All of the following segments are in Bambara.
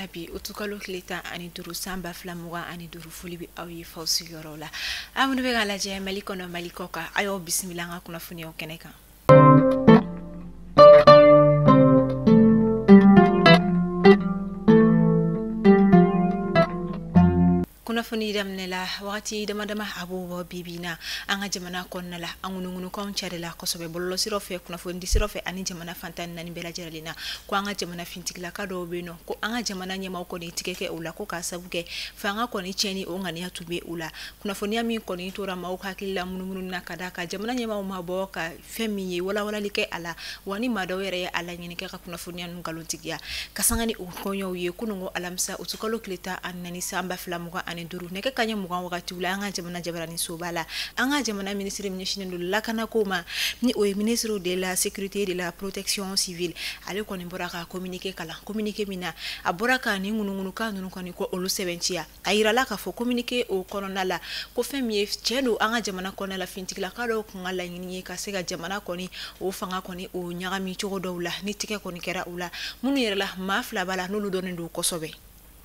la bi utukalo tile 15 san 2025 foli bɛ aw ye faw sigiyɔrɔ la. Aw minnu bɛ k'a lajɛ Mali kɔnɔ Mali kɔ kan, a y'aw bisimila an ka kunnafoniyaw kɛnɛ kan. Kunnafoni daminɛ la wagati dama dama a b'o bɔ bi na an ka jamana kɔnɔna la, an ŋunuŋunukanw carila kosɛbɛ bɔlɔlɔsiraw fɛ, kunnafonidi siraw fɛ ani jamana fan 14 bɛɛ lajɛlen na, ko an ka jamana fintigilaka dɔw bɛ yen nɔ, ko an ka jamana ɲɛmaaw kɔni tigɛ kɛ u la, ko k'a sabu kɛ fanga kɔni tiɲɛni o ŋaniya tun bɛ u la. Kunnafoniya min kɔni tora maaw hakili la munumunu na ka d'a kan jamana ɲɛmaaw ma bɔ ka fɛn min ye walawalali kɛ a la, wa ni maa dɔw yɛrɛ ye a laɲini kɛ ka kunnafoniya ninnu nkalontigiya. Ka sanga ni o kɔɲɔw ye kununko alamisa utukalo tile 14 san 2025 nɛgɛ kanɲɛ 20 wagatiw la, an ka jamana jabaranin soba la, an ka jamana minisiri min ɲɛsinnen don lakanako ma, ni o ye ministre de la sécurité de la protection civile, ale kɔni bɔra ka communiqué kalan. Communiqué min na a bɔra ka nin ŋunuŋunukan ninnu kɔni ko olu sɛbɛntiya. A yirala k'a fɔ communiqué o kɔnɔna la ko fɛn min ye tiɲɛ don an ka jamana kɔnɔna la, fintigilaka dɔw kun ka laɲini ye ka se ka jamana kɔni o fanga kɔni o ɲagami cogo dɔw la, ni tigɛ kɔni kɛra u la, minnu yɛrɛ la maa fila b'a la n'olu dɔnnen don kosɛbɛ.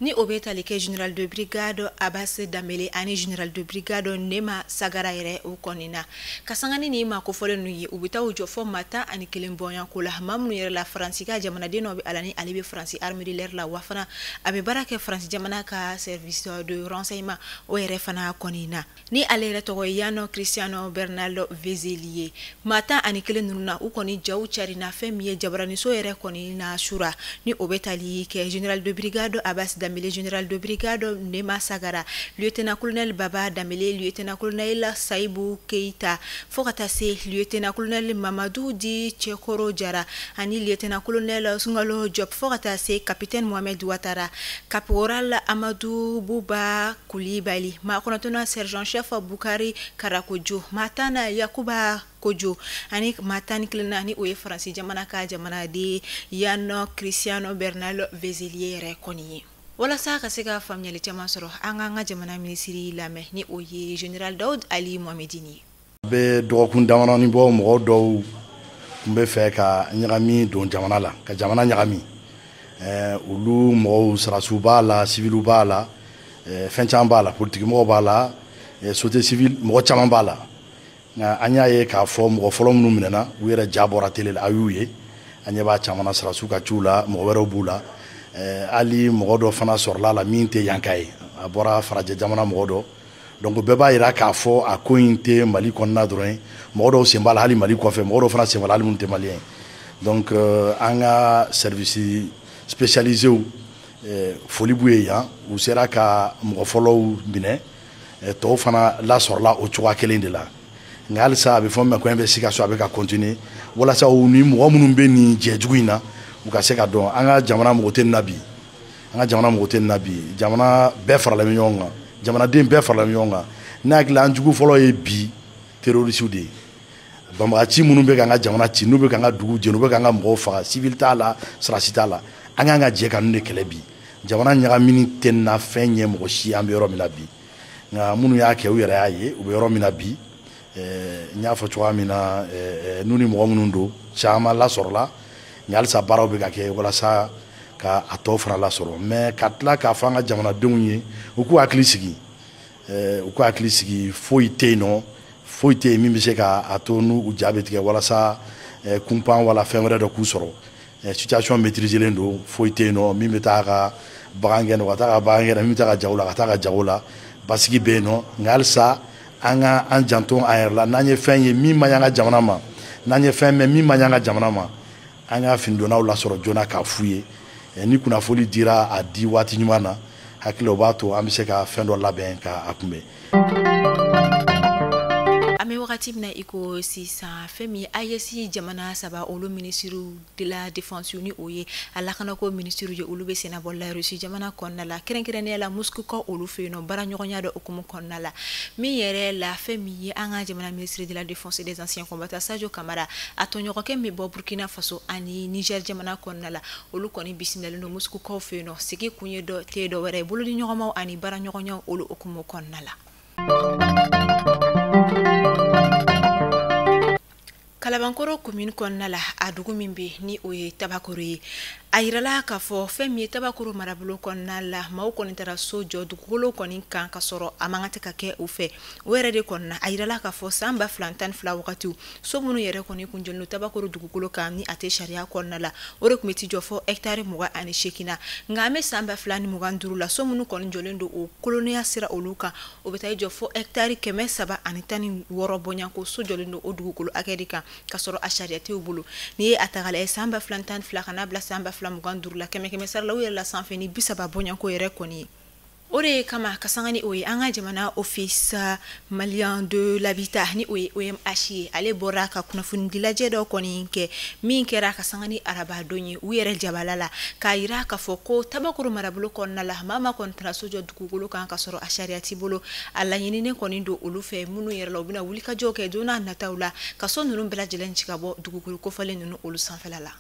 Ni o bɛ tali kɛ général de brigade Abbas Dambélé ani général de brigade Nema Sagara yɛrɛ o kɔni na. Ka sanga ni nin maa kofɔlen ninnu ye, u bɛ taa u jɔ fɔ maa 11 bɔɲɔgɔnko la, maa minnu yɛrɛ la Faransi ka jamanaden dɔ bɛ a la ni ale bɛ Faransi armée de l'air la, wa fana a bɛ baara kɛ Faransi jamana ka service de renseignement o yɛrɛ fana kɔni na. Ni ale yɛrɛ tɔgɔ ye Yann Christian Bernard Vezeli ye. Maa 11 ninnu na, u kɔni jaw carina fɛn min ye jabaraniso yɛrɛ kɔni na sura, ni o bɛ tali kɛ général de brigade Abbas Dambélé, général de brigade Nema Sagara, lieutenant colonel Baba Dambélé, lieutenant colonel Saïbou Keïta, fo ka taa se lieutenant colonel Mamadou Di Cɛkoro Jara ani lieutenant colonel Sungalo Diop, fo ka taa se capitaine Mohamed Ouattara, caporal Amadou Bouba Koulibaly, maa kɔnɔntɔnna sergent chef Bukari Karakojo, maa tanna Yakuba Kojo ani maa 11na ni o ye Faransi jamana ka jamanaden Yann Christian Bernard Vezeli yɛrɛ kɔni ye. Walasa ka se ka faamuyali caman sɔrɔ, an k'an ka jamana minisiri lamɛn ni o ye général Daoud Ali Mohamedine ye. Bɛ dɔgɔkun damadɔni bɔ, mɔgɔ dɔw tun bɛ fɛ ka ɲagami don jamana la, ka jamana ɲagami. Olu mɔgɔw sarasiw b'a la, civiliw b'a la, fɛn caman b'a la, politique mɔgɔw b'a la, société civile mɔgɔ caman b'a la. Nka an y'a ye k'a fɔ mɔgɔ fɔlɔ minnu minɛna, u yɛrɛ ja bɔra télé la, a y'u ye. An ɲɛ b'a caman na, sarasiw ka ciw la, mɔgɔ wɛrɛw b'u la. Hali mɔgɔ dɔ fana sɔrɔla la min tɛ yanka ye, a bɔra farajɛ jamana mɔgɔ dɔ. Donc bɛɛ b'a yira k'a fɔ a ko in tɛ Mali kɔnɔna dɔrɔn ye, mɔgɔ dɔw sen b'a la hali Mali kɔfɛ, mɔgɔ dɔw fana sen b'a la hali minnu tɛ malien ye. Donc an ka service spécialisé foli b'u ye yan, u sera ka mɔgɔ fɔlɔw minɛ, tɔw fana lasɔrɔla o cogoya kelen de la. Nka halisa a bɛ fɔ min ma ko investigation a bɛ ka continuer walasa u ni mɔgɔ minnu bɛ nin jɛjugu in na, u ka se ka dɔn. An ka jamana mago tɛ nin na bi, an ka jamana mago tɛ nin na bi. Jamana bɛɛ faralen bɛ ɲɔgɔn kan, jamanaden bɛɛ faralen bɛ ɲɔgɔn kan. Ne hakili la an jugu fɔlɔ ye bi terroriste de ye. Banbagaci minnu bɛ k'an ka jamana ci, n'u bɛ k'an ka dugu jeni, u bɛ k'an ka mɔgɔw faga, civil t'a la, sarasi t'a la. An k'an ka jɛ ka ninnu de kɛlɛ bi. Jamana ɲagamini tɛ na fɛn ɲɛ mɔgɔ si, an bɛ yɔrɔ min na bi. Nka minnu y'a kɛ, u yɛrɛ y'a ye, u bɛ yɔrɔ min na bi. N y'a fɔ cogoya min na, n'u ni mɔgɔ minnu don, caman lasɔrɔla, nka halisa baaraw bɛ ka kɛ walasa ka a tɔ fana lasɔrɔ. Mais ka tila k'a fɔ an ka jamanadenw ye, u k'u hakili sigi, u k'u hakili sigi, foyi tɛ yen nɔ, foyi tɛ yen min bɛ se ka a to n'u ja bɛ tigɛ walasa kunpan wala fɛn wɛrɛ dɔ k'u sɔrɔ. Situation maîtrisée don, foyi tɛ yen nɔ min bɛ taa ka bagan gɛn, ka taa ka bagan gɛn, min bɛ taa ka jago la, ka taa ka jago la, basigi bɛ yen nɔ. Nka halisa an ka an janto an yɛrɛ la, n'an ye fɛn ye min man ɲi an ka jamana ma, n'an ye fɛn mɛn min man ɲi an ka jamana ma, an ka finidonnaw lasɔrɔ joona k'a f'u ye. Ni kunnafoni dira a di waati ɲuman na, hakili o b'a to an bɛ se ka fɛn dɔ labɛn k'a kunbɛn. An bɛ wagati min na i ko sisan, fɛn min ye AES jamana saba olu ministre de la défense, ni o ye a lakanako ministre ye, olu bɛ senna bɔ la Russie jamana kɔnɔna la, kɛrɛnkɛrɛnnenya la Moscou ka olu fɛ yen nɔ, baara ɲɔgɔnya dɔ hukumu kɔnɔna la. Min yɛrɛ la fɛn min ye an ka jamana ministre de la défense et des anciens combattants Sadio Camara, a tɔɲɔgɔnkɛ min bɔ Burkina Faso ani Niger jamana kɔnɔna la, olu kɔni bisimilalen don Moscou kaw fɛ yen nɔ. Sigi kun ye dɔ tɛ dɔ wɛrɛ ye, bolodi ɲɔgɔnmaw ani baara ɲɔgɔnyaw olu hukumu kɔnɔna la. Kalabankɔrɔ commune kɔnɔna la, a dugu min bɛ ni o ye Tabakoro ye, A yirala k'a fɔ fɛn min ye Tabakoro marabolo kɔnɔna la, maaw kɔni taara so jɔ dugukolo kɔni kan ka sɔrɔ a man kan tɛ ka kɛ u fɛ. O yɛrɛ de kɔnɔna, a yirala k'a fɔ san 2012 wagatiw, so minnu yɛrɛ kɔni kun jɔlen don Tabakoro dugukolo kan ni a tɛ sariya kɔnɔna la, o de tun bɛ t'i jɔ fɔ hectare 28 na. Nka an bɛ san 2025 la, so minnu kɔni jɔlen don o koloniya sira olu kan, o bɛ taa i jɔ fɔ hectare 316 bɔɲɔgɔnko. So jɔlen don o dugukolo hakɛ de kan ka sɔrɔ a sariya t'u bolo. N'i ye a ta k'a lajɛ, san 2012 ka n'a bila san 2025 la, kɛmɛ kɛmɛ sara la, u yɛrɛ la sanfɛ ni 30 bɔɲɔgɔnko yɛrɛ kɔni ye. O de kama ka sanga ni o ye, an ka jamana Office malien de l'habitat, ni o ye OMH ye, ale bɔra ka kunnafonidilajɛ dɔ kɔni kɛ min kɛra ka sanga ni arabadon ye u yɛrɛ jabala la, k'a yira k'a fɔ ko Tabakoro marabolo kɔnɔna la, maa ma kɔni taara so jɔ dugukolo kan ka sɔrɔ a sariya t'i bolo. A laɲininen kɔni don olu fɛ minnu yɛrɛ la, u bɛna wulikajɔw kɛ don n'a nataw la ka so ninnu bɛɛ lajɛlen ci ka bɔ dugukolo kofɔlen ninnu olu sanfɛla la.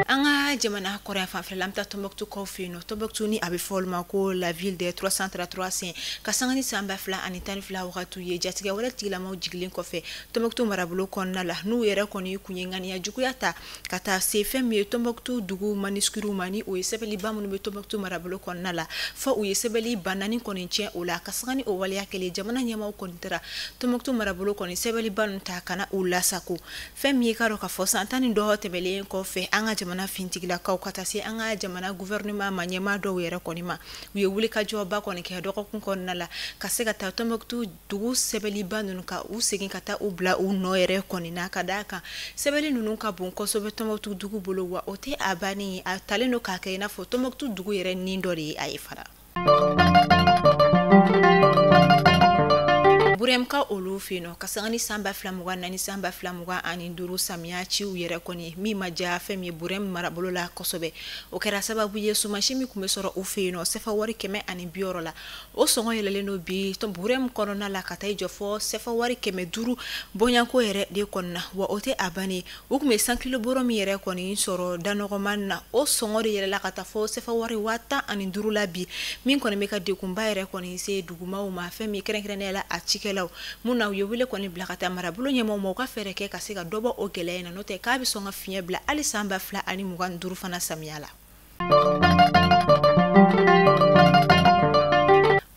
An ka jamana kɔrɔ fanfɛla, an bɛ taa Tombouctou kaw fɛ yen nɔ. Tombouctou ni a bɛ fɔ olu ma ko la ville des 333 saints. Ka sanga ni san 2012 wagatiw ye, jatigɛ wɛrɛ tigilamaw jigilen kɔfɛ Tombouctou marabolo kɔnɔna la, n'u yɛrɛ kɔni kun ye ŋaniya juguya ta ka taa se fɛn min ye Tombouctou dugu manuscrits ma, ni o ye sɛbɛnniba minnu bɛ Tombouctou marabolo kɔnɔna la, fɔ u ye sɛbɛnni ba naani kɔni tiɲɛ o la. Ka sanga ni o waleya kɛlen, jamana ɲɛmaaw kɔni taara Tombouctou marabolo kɔni sɛbɛnniba ninnu ta ka na u lasago. Fɛn min ye k'a dɔn k'a fɔ san 10 ni dɔ tɛmɛlen kɔfɛ, an ka jamana fintigilakaw ka taa se an ka jamana gouvernement ma ɲɛmaa dɔw yɛrɛ kɔni ma, u ye wulikajɔba kɔni kɛ dɔgɔkun kɔnɔna la ka se ka taa Tombouctou dugu sɛbɛnniba ninnu ka u segin ka taa u bila u nɔ yɛrɛ kɔni na, ka d'a kan sɛbɛnni ninnu ka bon kosɛbɛ Tombouctou dugu bolo, wa o tɛ a bannen ye, a talen don k'a kɛ i n'a fɔ Tombouctou dugu yɛrɛ nin dɔ de ye a ye fana. Burɛmka olu fɛ yen nɔ, ka sanga ni san 2024 san 2025 samiya ciw yɛrɛ kɔni min ma diya fɛn min ye Burɛm marabolo la kosɛbɛ, o kɛra sababu ye sumansi min tun bɛ sɔrɔ u fɛ yen nɔ sefa wari 160 la, o sɔngɔ yɛlɛlen don bi Burɛm kɔnɔna la ka taa i jɔ fɔ sefa wari 500 bɔɲɔgɔnko yɛrɛ de kɔnɔna. Wa o tɛ a bannen, u tun bɛ 100 kilo bɔrɔ min yɛrɛ kɔni sɔrɔ danɔgɔman na, o sɔngɔ de yɛlɛla ka taa fɔ sefa wari 15,000 la bi, min kɔni bɛ ka degunba yɛrɛ kɔni se dugumaw ma, fɛn min kɛrɛnkɛrɛnnenya la a cikɛlaw mun na u ye wele kɔni bila ka taa marabolo ɲɛmaaw ma, u ka fɛɛrɛ kɛ ka se ka dɔ bɔ o gɛlɛya in na, n'o tɛ k'a bɛ sɔn ka fiɲɛ bila hali san 2025 fana samiya la.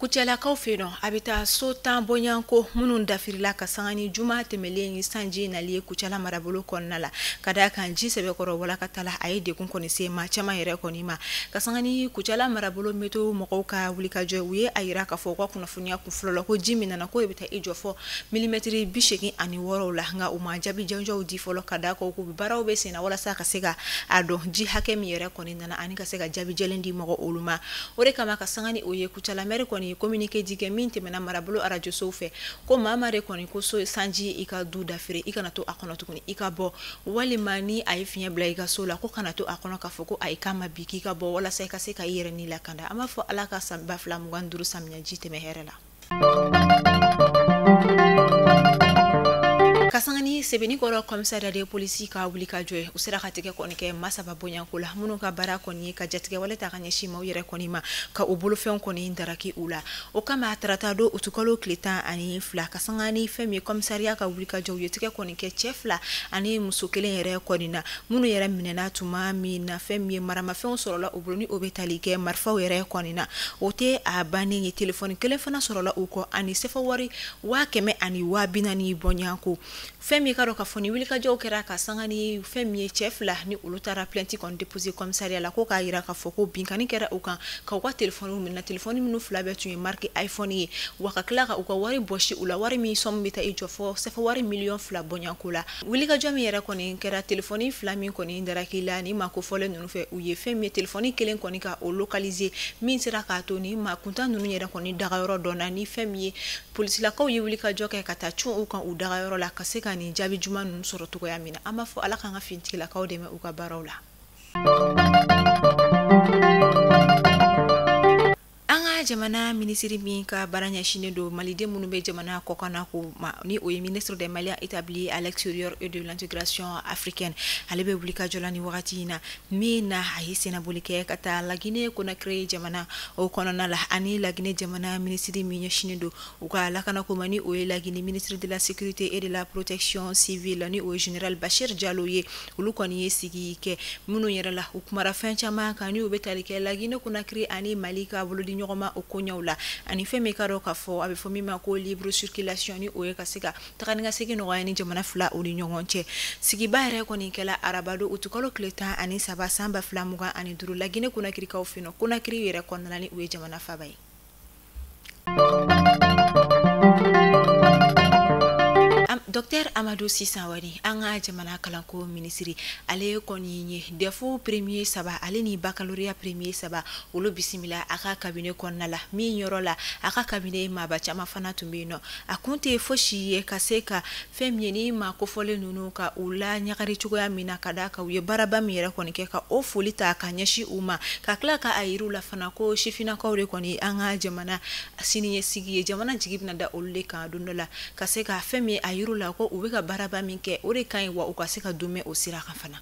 Kucalakaw fɛ yen nɔ, a bɛ taa so 10 bɔɲɔgɔnko minnu dafirila ka sanga ni juma tɛmɛlen ni sanji nali ye Kucala marabolo kɔnɔna la, ka d'a kan ji sɛbɛkɔrɔ walakatala a ye degun kɔni se maa caman yɛrɛ kɔni ma. Ka sanga ni Kucala marabolo météo mɔgɔw ka wulikajɔ, u ye a yira k'a fɔ u ka kunnafoniya kun fɔlɔ la ko ji min nana k'o de bɛ taa i jɔ fɔ milimɛtiri 86 la, nka u ma jaabi jɔnjɔnw di fɔlɔ, ka d'a kan k'u baaraw bɛ sen na walasa ka se ka a dɔn ji hakɛ min yɛrɛ kɔni nana ani ka se ka jaabi jɛlen di mɔgɔ olu ma. O de kama ka sanga ni o ye, Kucala maire kɔni communiqué di kɛ min tɛmɛna marabolo arajosow fɛ, ko maa ma de kɔni ko so sanji i ka du dafiri, i kana to a kɔnɔ tuguni, i ka bɔ, walima ni a ye fiɲɛ bila i ka so la ko kana to a kɔnɔ k'a fɔ ko ayi k'a ma bi, k'i ka bɔ walasa i ka se ka i yɛrɛ ni lakanda. An b'a fɔ Ala ka san 2025 samiya ji tɛmɛ hɛrɛ la. Ka sanga ni Sɛbɛnnikɔrɔ commissariat de police ka wulikajɔ ye, u sera ka tigɛ kɔni kɛ maa 3 bɔɲɔgɔnko la minnu ka baara kɔni ye ka jatigɛ wale ta ka ɲɛsin maaw yɛrɛ kɔni ma, ka u bolofɛnw kɔni daraki u la. O kama tarata don utukalo tile 12, ka sanga ni fɛn min ye commissariat ka wulikajɔ, u ye tigɛ kɔni kɛ cɛ 2 ani muso 1 yɛrɛ kɔni na, minnu yɛrɛ minɛna tuma min na fɛn min ye maramafɛnw sɔrɔla u bolo ni o bɛ tali kɛ marifaw yɛrɛ kɔni na. O tɛ a bannen ye, telefɔni 1 fana sɔrɔla u kɔ ani sefa wari 100,000 ani 40,000 bɔɲɔgɔnko. Fɛn min ka dɔn k'a fɔ ni wulikajɔw kɛra ka sanga ni fɛn min ye cɛ 2 ni olu taara plainte kɔni déposé commissariat la, ko k'a yira k'a fɔ ko binkanni kɛra u kan ka u ka telefɔniw minɛ, telefɔni minnu 2 bɛɛ tun ye marque iPhone ye, wa ka tila ka u ka wari bɔsi u la, wari min somme bɛ taa i jɔ fɔ sefa wari 2 miliyɔn bɔɲɔgɔnko la. Wulikajɔ min yɛrɛ kɔni kɛra, telefɔni 2 min kɔni daraki la ni maa kofɔlen ninnu fɛ, u ye fɛn min ye telefɔni 1 kɔni ka o localiser, min sera k'a to ni maa kuntan ninnu yɛrɛ kɔni dagayɔrɔ dɔn na, ni fɛn min ye polisilakaw ye wulikajɔ kɛ ka taa cun u kan u dagayɔrɔ la ka se ka nin jaabi juman ninnu sɔrɔ cogoya min na. An b'a fɔ Ala k'an ka finitigilakaw dɛmɛ u ka baaraw la. An ka jamana minisiri min ka baara ɲɛsinnen don maliden minnu bɛ jamana kɔkan ko ma, ni o ye ministre des Maliens établis à l'extérieur et de l'intégration africaine, ale bɛ wuli ka jɔ la ni wagati in na, min na a ye sennaboli kɛ ka taa Laginɛ Conakry jamana o kɔnɔna la, ani Laginɛ jamana minisiri min ɲɛsinnen don u ka lakanako ma, ni o ye Laginɛ ministre de la sécurité et de la protection civile, ni o ye général Bachir Diallo ye. Olu kɔni ye sigi kɛ minnu yɛrɛ la, u kumara fɛn caman kan ni u bɛ tali kɛ Laginɛ Conakry ani Mali ka bolodi ɲɔgɔn ma o koɲɛw la, ani fɛn min ka dɔn k'a fɔ a bɛ fɔ min ma ko libre circulation, ni o ye ka se ka taga ni ka segin nɔgɔya ni jamana fila o ni ɲɔgɔn cɛ. Sigiba yɛrɛ kɔni kɛla arabado utukalo tile 13 san 2025 Laginɛ Conakrykaw fɛ yen, Conakry yɛrɛ kɔnɔna, ni o ye jamana faaba ye. Docteur Amadou Sisanwari, an ka jamana kalanko minisiri, ale kɔni ye DEF premier saba ale ni baccalauréat premier saba olu bisimila a ka cabinet kɔnɔna la, min yɔrɔ la a ka cabinet maaba caman fana tun bɛ yen nɔ. A kun tɛ fosi ye ka se ka fɛn min ye ni maa kofɔlen ninnu ka u la ɲagari cogoya min na, ka d'a kan u ye baaraba min yɛrɛ kɔni kɛ, ka o foli ta ka ɲɛsin u ma, ka tila ka a yir'u la fana ko sifinnakaw de kɔni an ka jamana siniɲɛsigi ye, jamana jigi bɛna da olu de kan don dɔ la, ka se ka fɛn min a yir'u la ko u bɛ ka baaraba min kɛ, o de ka ɲi, wa u ka se ka dumɛ o sira kan fana.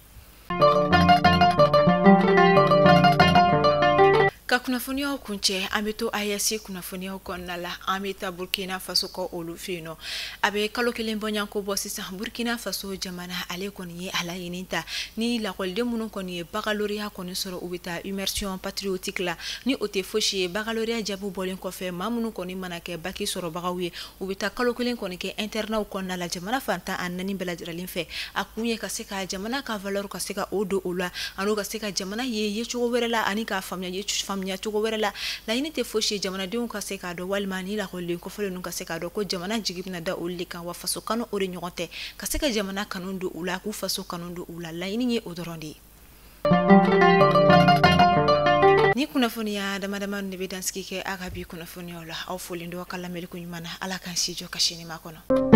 Ka kunnafoniyaw kuncɛ, an bɛ to AES kunnafoniyaw kɔnɔna la. An bɛ taa Burkina Faso kɔ olu fɛ yen nɔ. A bɛ kalo kelen bɔɲɔgɔnko bɔ sisan, Burkina Faso jamana ale kɔni ye a laɲini ta ni lakɔliden minnu kɔni ye baccalauréat kɔni sɔrɔ, u bɛ taa immersion patriotique la, ni o tɛ fosi ye baccalauréat jaabi bɔlen kɔfɛ, maa minnu kɔni mana kɛ bac sɔrɔbagaw ye, u bɛ taa kalo kelen kɔni kɛ internat kɔnɔna la jamana fan 14 bɛɛ lajɛlen fɛ. A kun ye ka se ka jamana ka valeur ka se ka o don o la, ani ka se ka jamana ye yecogo wɛrɛ la, ani k'a faamuya cogo wɛrɛ la. Laɲini tɛ fosi ye jamanadenw ka se k'a dɔn, walima ni lakɔliden kɔfɛlen ninnu ka se k'a dɔn ko jamana jigi bɛna da olu de kan, wa faso kanu o de ɲɔgɔn tɛ, ka se ka jamana kanu don u la, k'u faso kanu don u la. Laɲini ye o dɔrɔn de ye. Ni kunnafoniya dama dama de bɛ dansigi kɛ a ka bi kunnafoniyaw la. Aw folen don ka lamɛnliko ɲuman na. Ala k'an si jɔ ka sini ma kɔnɔ.